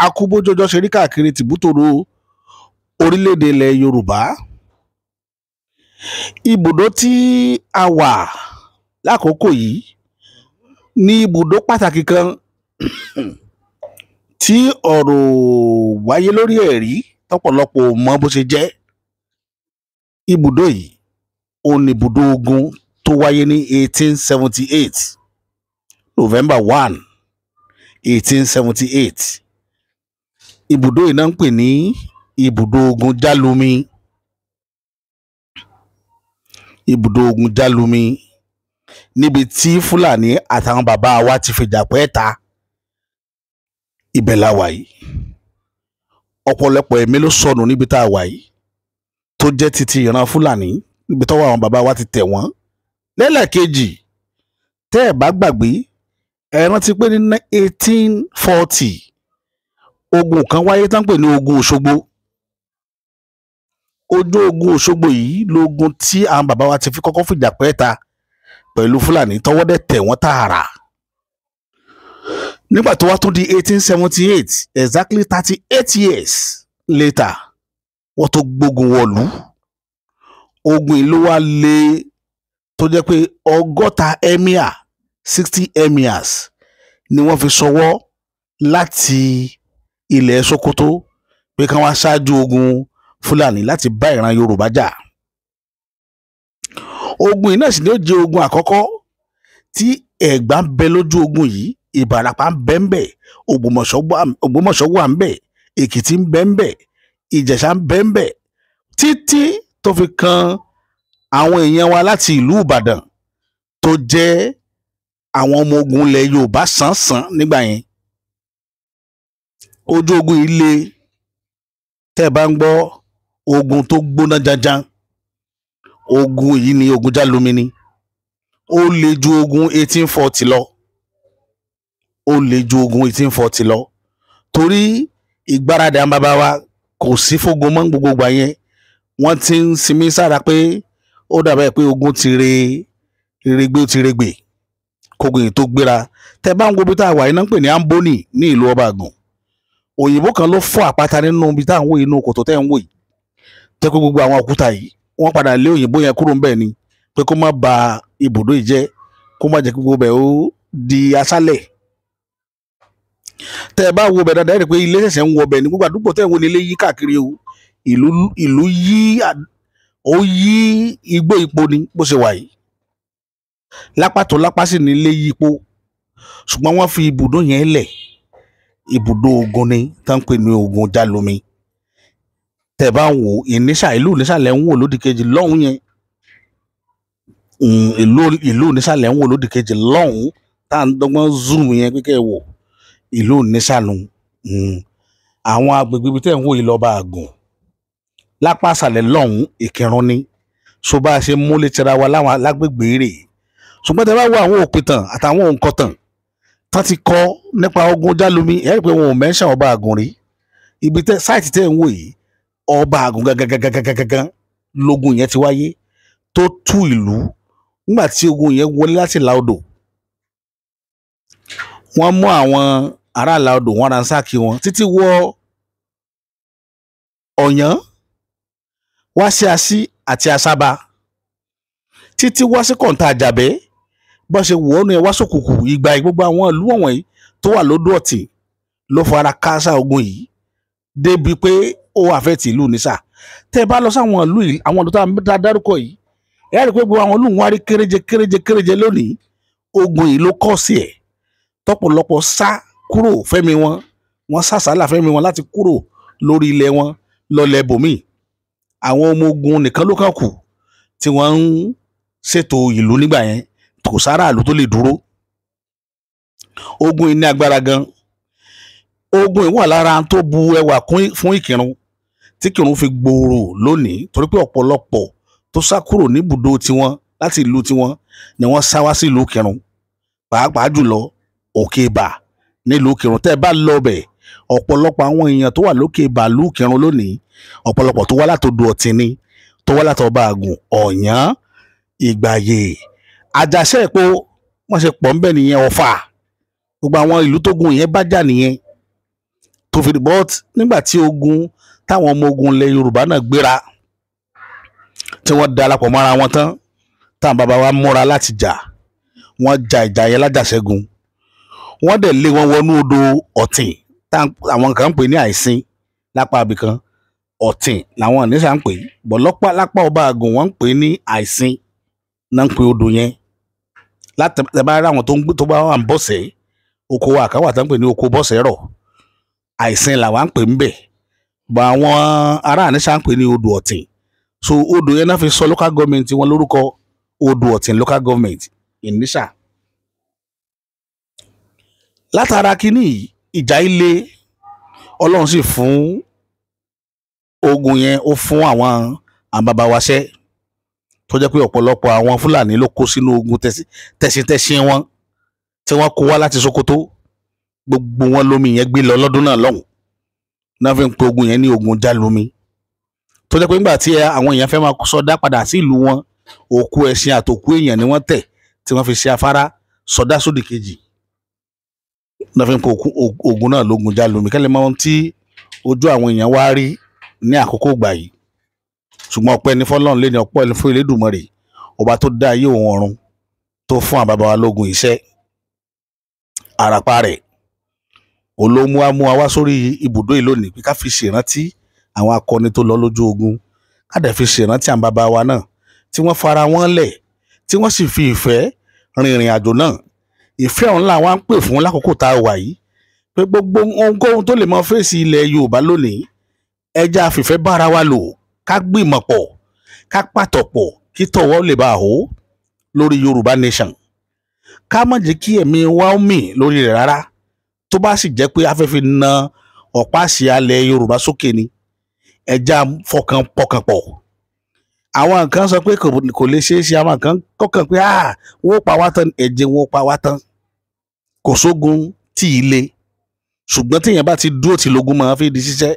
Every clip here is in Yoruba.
Akúbójọjọ́ ṣe rí káàkiri tìbútòrò orílẹ̀-èdè ilẹ̀ Yorùbá. Ibùdó tí a wà lákòókò yìí ní ibùdó pàtàkì kan tí ọ̀rọ̀ wáyé lórí ẹ̀ rí tọ́pọ̀lọpọ̀ ò mọ bó ṣe jẹ́. Ibùdó yìí òun ní ibùdó ogun tó wáyé ní 1878, November 1, 1878. Ibùdó yìí náà ń pè ní ibùdó ogun Jálumi. Ibùdó ogun Jálumi níbi tí Fúlàní àtàwọn bàbá wa ti fìjà pẹ́ ta, ibẹ̀ la wà yìí. Ọ̀pọ̀lọpọ̀ ẹ̀mí ló sọnù níbi tá a wà yìí tó jẹ́ titi ìran Fúlàní, níbi tọ́wọ́ àwọn bàbá wa ti tẹ̀ wọ́n. Lẹ́lẹ́kejì, tẹ́ ẹ̀ bá gbàgbé, ẹ rántí pé ní 1840 ogun kan wáyé tán pè ní ogun Òṣogbo. Ojú ogun Òṣogbo yìí lógun tí àwọn bàbá wa ti fi kọ́kọ́ fìjà pẹ́ ta pẹ̀lú Fúlàní, tọwọ́ dẹ̀ tẹ̀ wọ́n tààrà. Nígbà tó wá tún di 1878, exactly 38 years later, wọ́n tó gbógun wọ̀lú. Ogun yìí ló wá lé tó jẹ́ pé 60 emir, 60 emirs ni wọ́n fi ṣọwọ́ láti ilẹ̀ Sokoto pé kí wọ́n ṣáájú ogun Fúlàní láti bá ìran Yorùbá jà. Ogun yìí náà sì ni ó jẹ́ ogun àkọ́kọ́ tí Ẹ̀gbá ń bẹ lójú ogun yìí, Ìbàràpá ń bẹ ń bẹ, Ògbómọ̀ṣọ́ wà ń bẹ, Èkìtì ń bẹ ń bẹ, Ìjẹ̀ṣà ń bẹ ń bẹ, títí tó fi kan àwọn èèyàn wa láti ìlú Ìbàdàn tó jẹ́ àwọn ọmọ ogun ilẹ̀ Yorùbá sàn-sàn nígbà yẹn. Ojú ogun yìí le, tẹ́ ẹ bá ń gbọ́ ogun tó gbóná janjan, ogun yìí ni ogun Jálumi ni. Ó le ju ogun 1840 lọ, ó le ju ogun 1840 lọ, torí ìgbáradì àwọn bàbá wa kò sí fógun mọ́. Gbogbo ìgbà yẹn wọ́n ti ń sinmi sára pé ó dàbẹ̀ pé ogun ti re regbé, ó ti regbè kógun yìí tó gbéra. Tẹ́ bá ń wo ibi tá a wà yìí náà ń pè ní Amboni ní ìlú Ọba Àgùn. Òyìnbó kan ló fọ́ àpáta nínú ibi tá à ń wò inú kòtò tẹ́ ń wò yìí, tẹ́ kó gbogbo àwọn òkúta yìí. Wọ́n padà lé òyìnbó yẹn kúrò ńbẹ̀ ni pé kó má ba ibùdó yìí jẹ́, kó má jẹ́ kí gbogbo bẹ̀ ó di aṣálẹ̀. Tẹ́ ẹ bá wo bẹ̀ dáadáa, ẹ rí i pé ilé ṣẹ̀ṣẹ̀ ń wọ bẹ̀ ní gbogbo àdúgbò tẹ́ ń wo ní ilé yí káàkiri o. Ìlú yí, ó yí igbó ipò ni bó ṣe wà yìí. Lápá tó lápá sì ní ilé yí ipò, ṣùgbọ́n wọ́n fi ibùdó yẹn lẹ̀. Ibùdó ogun ni tá ń pè ní ogun Jálumi. Tẹ́ bá ń wò Ìníṣà, ìlú Ìníṣà lẹ̀ ń wò lódì kejì lọ́hùn yẹn. Ìlú Ìníṣà lẹ̀ ń wò lódì kejì lọ́hùn tá à ń dọ́gbọ́n zoom yẹn pé kẹ́ ẹ wò ìlú Ìníṣà nu. Àwọn agbègbè ibi tẹ́ ń wò yìí lọ́ba Àgùn, lápá àṣàlẹ̀ lọ́hùn Ìkìrun ni. So bá a ṣe múlẹ̀ tira wa láwọn lágbègbè rè. Ṣùgbọ́n tẹ́ bá wo àwọn òpìtàn àtàwọn òǹkọ̀tàn tán ti kọ nípa ogun Jálumi, ẹ rí i pé wọn ò mẹ́ńṣàn Ọba Àgùn rí. Ibi tẹ́ sáìtì tẹ́ ń wò yìí, Ọba Àgùn gangan lógun yẹn ti wáyé tó tú ìlú. Nígbà tí ogun yẹn wọlé láti ìlà odò, wọ́n mú àwọn ará ìlà odò, wọ́n ransáàkì wọn títí wọ Ọ̀yán wá sí Así àti Asába, títí wá sí Kọ̀ǹta Àjàbẹ́. Bọ́n ṣe wọ̀ ọ́nù ẹ̀ wá sókùkù ìgbà gbogbo àwọn ìlú wọ̀nyí tó wà lódò Ọ̀tìn ló fara káásá ogun yìí débi pé ó àfẹ́tì ìlú Ìníṣà. Tẹ́ ẹ bá lọ sáwọn ìlú yìí, àwọn ìlú tá a dárúkọ yìí, ẹ rí i pé gbogbo àwọn ìlú wọn á rí kéréje kéréje kéréje lónìí. Ogun yìí ló kọ́ sí ẹ̀ tọ́pọ̀lọpọ̀ sá kúrò fẹ́mi wọn, wọ́n sá sàálà fẹ́mi wọn láti kúrò lórí ilẹ̀ wọn lọlẹ̀ bòmíì. Àwọn ọmọ ogun nìkan ló kàn kù tí wọ́n ń ṣètò ìlú nígbà yẹn, kò sáráàlú tó lè dúró. Ogun yìí ní agbára gan. Ogun yìí wà lára tó bu ẹwà fún Ìkìrun tí Ìkìrun fi gbòòrò lónìí, torí pé ọ̀pọ̀lọpọ̀ tó sá kúrò níbùdó tiwọn láti ìlú tiwọn ni wọ́n sá wá sí ìlú Ìkìrun, pàápàá jùlọ Òkè Ìbà nílùú Ìkìrun. Tẹ́ ẹ bá lọ bẹ̀, ọ̀pọ̀lọpọ̀ àwọn èèyàn tó wà lókè Ìbà ìlú Ìkìrun lónìí, ọ̀pọ̀lọpọ̀ tó wá látòdò Ọ̀tìn ni, tó wá látọba Àgùn, Ọ̀yán, Ìgbàyè, Àjàṣẹ́ Èpo, wọ́n ṣe pọ̀ ńbẹ̀ nìyẹn, Ọ̀fà, gbogbo àwọn ìlú tó gun yẹn bá jà nìyẹn. Tó fi but nígbà tí ogun táwọn ọmọ ogun ilẹ̀ Yorùbá náà gbéra, tí wọ́n darapọ̀ mọ́ra wọn tán, táwọn bàbá wa múra láti jà, wọ́n ja ìjà yẹn lájàṣẹ́gun. Wọ́n dẹ̀ lé wọn wọnú odò Ọ̀tìn, àwọn kan ń pè ní Àìsín lápá abìkan, Ọ̀tìn làwọn Ìníṣà ń pè, bọ̀ lọ́pàá lápá Ọba Àgùn wọ́n ń pè ní Àìsín náà ń pè odò yẹn. Láti ẹ bá rí àwọn tó ń gbé tó bá wà ń bọ̀sẹ̀ oko wa kan wà tó ń pè ní oko bọ̀sẹ̀ rọ̀, Àìsín làwa ń pè ń bẹ̀, bọ̀ àwọn ará Ìníṣà ń pè ní odò Ọ̀tìn. So odò yẹn náà fi sọ local government wọn lórúkọ, Odò Ọ̀tìn local government, Ìníṣà. Látara kínní ìjà ilé, Ọlọ́run sì fún ogun yẹn, ó fún àwọn bàbá wa ṣẹ́, tó jẹ́ pé ọ̀pọ̀lọpọ̀ àwọn Fúlàní ló kó sínú ogun tẹ̀síntẹ̀sín wọn tí wọ́n kó wá láti Sokoto. Gbogbo wọn lómi yẹn gbé lọ lọ́dún náà lọ́hùn náà fi ń pe ogun yẹn ní ogun Jálumi. Tó jẹ́ pé nígbà tí àwọn èèyàn fẹ́ máa sọdá padà sí ìlú wọn, òkú ẹṣin àtòkú èèyàn ni wọ́n tẹ̀ tí wọ́n fi ṣe afárá sọdá sódì kejì, náà fi ń pe ogun náà lógun Jálumi. Kẹ́lẹ́ mọ ohun tí ojú àwọn èèyàn wá rí ní àkókò ìgbà yìí. Ṣùgbọ́n ọpẹ́ ní f'Ọlọ́run lé ní, ọpẹ́ ní fún Elédùmarè, ọba tó dá ayé òun ọ̀run, tó fún àwọn bàbá wa lógun iṣẹ́. Àràpá rẹ̀ olómú á mú wa wá sórí ibùdó yìí lónìí pé ká fi ṣèrántí àwọn akọni tó lọ lójú ogun, ká dẹ̀ fi ṣèrántí àwọn bàbá wa náà tí wọ́n fara wọn lẹ̀, tí wọ́n sì fi ìfẹ́ rin ìrìn àjò náà. Ìfẹ́ ọ̀hún làwọn á ń pè fún lákòókò tá a wà yìí, pé gbogbo ohunkóhun tó lè mọ fèsì ilẹ̀ Yorùbá lónìí, ẹ jẹ́ a fìfẹ́ bára wa lò, ká gbìmọ̀ pọ̀, ká pàtọ̀ pọ̀, kí tọ̀wọ́ lè bá a hó lórí Yorùbá nation. Ká má jẹ́ kí ẹ̀mí wa ó mì lórí rẹ̀ rárá. Tó bá sì jẹ́ pé a fẹ́ fi na ọ̀pá àsíá alẹ̀ Yorùbá sókè ni, ẹ jẹ́ a fọkàn pọkàn pọ̀. Àwọn kan sọ pé kò lè ṣeé ṣe, àwọn kan kọ́kàn pé wọ́n ó pa wá tán, ẹ jẹ́ wọ́n ó pa wá tán. Kò sógun tí ì le, ṣùgbọ́n téèyàn bá ti dúró tí lógun máa fi di ṣiṣẹ́.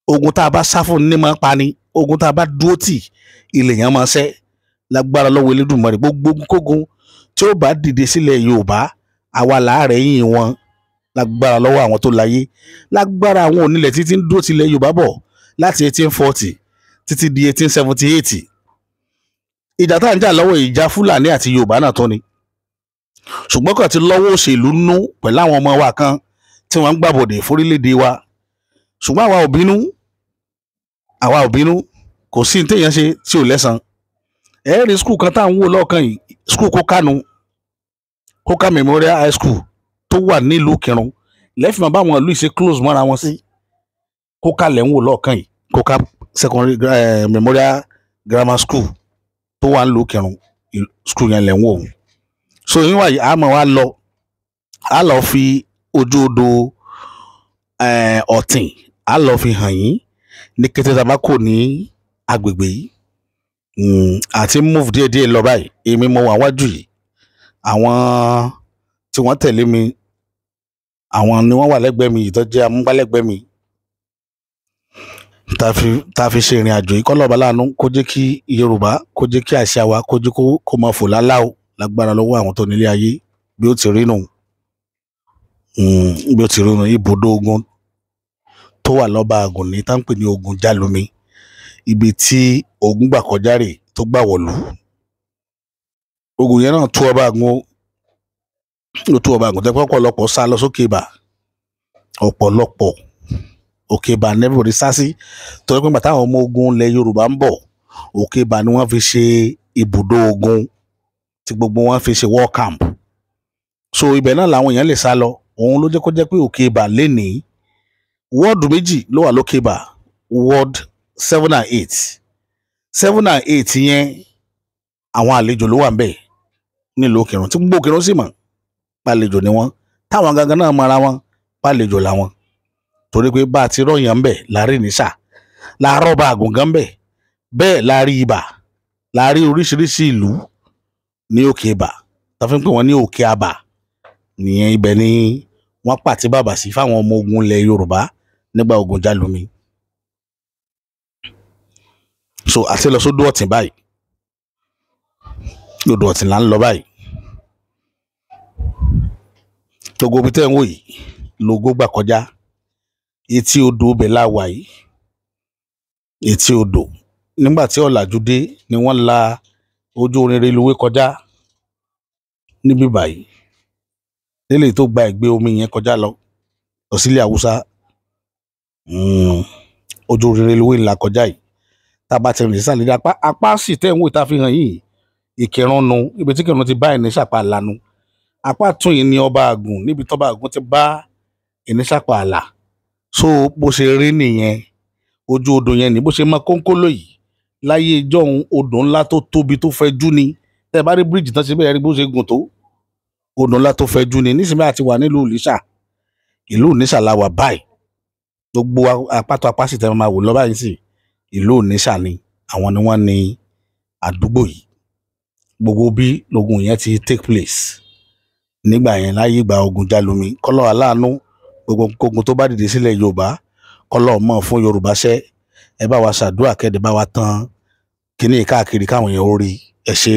Ogun tá a bá sá fún ní máa pa ni, ogun tá a bá dúró tì ilẹ̀ yẹn máa ṣẹ́. Lágbára lọ́wọ́ Elédùmarè, gbogbo kógun tí ó bá dìde sílẹ̀ Yorùbá, àwa làárẹ̀ yìn wọn. Lágbára lọ́wọ́ àwọn tó láyé, lágbára àwọn onílẹ̀ títí ń dúró tilẹ̀ Yorùbá bọ̀ láti 1840 títí di 1878. Ìjà tá à ń jà lọ́wọ́ ìjà Fúlàní àti Yorùbá náà tó ni, ṣùgbọ́n kàn ti lọ́wọ́ òṣèlú nú pẹ̀lú àwọn ọmọ wa kan tí wọ́n ń gbàbọ̀dè fórílẹ̀-èdè wa. Ṣùgbọ́n àwa ò bínú, àwa ò bínú, kò sí ní téèyàn ṣe tí ò lẹ́san. Ẹ rí skul kan tá à ń wò lọ́ọ̀kan yìí, skul Kókànù, Kókà Memorial High School tó wà nílùú Kírun, lẹ́fìmọ̀ báwọn ìlú ìṣe close mọ́ra wọn sí. Kókà lẹ́ ń wò lọ́ọ̀kan yìí, Kókà Secondary Memorial Grammar School tó wà nílùú Kírun, skul yẹn lẹ́ ń wò. So yín wà yìí, a máa wá lọ, a lọ fi ojú odò Ọ̀tìn, a lọ fi hàn yín ní kété tá a bá kò ní agbègbè yìí. Àti move díẹ̀díẹ̀ lọ báyìí. Èmi mo wà wájú yìí, àwọn tí wọ́n tẹ̀lé mi, àwọn ni wọ́n wà lẹ́gbẹ̀ẹ́ mi yìí tó jẹ́ amúgbálẹ́gbẹ̀ẹ́ mi tá a fi ṣe ìrìn àjò yìí. Kọ́lọ́ọ̀bá láàánú kó jẹ́ kí Yorùbá, kó jẹ́ kí àṣà wa, kó jẹ́ kó máa fò láláò lágbára lọ́wọ́ àwọn tó nílé ayé. Bí ó ti rí nù, bí ó ti rí nù, ibùdó ogun tó wà lọ́ba Àgùn ní tá ń pè ní ogun Jálumi, ibi tí ogun gbà kọjá rè tó gbà wọ̀lú. Ogun yẹn náà tú Ọba Àgùn, ó tú Ọba Àgùn tẹ́ pé ọ̀pọ̀lọpọ̀ sá lọ sókè ibà, ọ̀pọ̀lọpọ̀ òkè ibà nẹ́bìrì sá sí, torí pé bàtà àwọn ọmọ ogun ilẹ̀ Yorùbá ń bọ̀, òkè ibà ni wọ́n fi ṣe ibùdó ogun tí gbogbo wọn fi ṣe war camp. So ibẹ̀ náà làwọn èèyàn lè sá lọ. Òun ló jẹ́ kó jẹ́ pé òkè ibà lénìí, wọ́ọ̀dù méjì ló wà lókè ibà, ward 7 and 8. 7 and 8 yẹn àwọn àlejò ló wà ń bẹ̀ nílùú Òkèrún, tí gbogbo Òkèrún sì mọ̀ pàlejò ni wọ́n, táwọn gangan náà mọra wọn pàlejò làwọn, torí pé bá a ti rọ̀yàn ń bẹ̀ láàrin níṣà, láàárọ̀ bá àgùngàn ń bẹ̀, bẹ́ẹ̀ láàrin ibà, láàrin oríṣiríṣi ìlú ní òkè ibà, tá fi ń pè wọ́n ní òkè abà nìyẹn. Ibẹ̀ ni wọ́n pàtí bàbà sí fáwọn ọmọ ogun ilẹ̀ Yorùbá nígbà ogun Jálumi. So àti lọ sódò Ọ̀tìn báyìí, odò Ọ̀tìn là ń lọ báyìí. Gbogbo ibi tẹ́ ń wò yìí lógo gbà kọjá. Etí odò ibẹ̀ la wà yìí, etí odò. Nígbà tí ọ̀làjú dé ni wọ́n la ojú orin reluwé kọjá níbí báyìí, lélẹ́yìí tó gba ẹ̀gbẹ́ omi yẹn kọjá lọ lọ sílẹ̀ Haúsá. Ojú orin reluwé ńlá kọjá yìí. Tá a bá ti rìn sísàlẹ̀ dé apá apá sì tẹ̀ ń wò tá a fi hàn yìí, Ìkìrun nu, ibi tí Ìkìrun ti bá Ìníṣàpá lanu. Apá tún yìí ni Ọba Àgùn, níbi tọ́ba Àgùn ti bá Ìníṣàpá àlà. So bó ṣe rí nìyẹn, ojú odò yẹn ní bó ṣe mọ kónkóló yìí láyé ìjọ́un. Odò ńlá tó tóbi tó fẹ̀jú ni. Tẹ́ ẹ bá rí bíríìjì tán ṣe bẹ́ẹ̀ rí bó ṣe gùn tó, odò ńlá tó fẹ̀jú ni. Nísìnyí àti wà nílùú Ìlíṣà, ìlú Ìníṣà la wà báyìí. Gbogbo apátọ apá sì tẹ́ máa wò lọ báyìí sí, ìlú Ìníṣà ni. Àwọn ni wọ́n ní àdúgbò yìí. Gbogbo bí lógun yẹn ti take place nígbà yẹn láyé ìgbà ogun Jálumi. Kọ́lọ́ aláàánú, gbogbo ogun tó bá dìde sílẹ̀ Yorùbá, kọ́lọ́ mọ̀ fún Yorùbá ṣẹ́. Ẹ bá wa ṣàdúrà, kẹ́ẹ̀dẹ̀ bá wa tán kíní káàkiri káwọn èèyàn ó rí ẹ ṣe.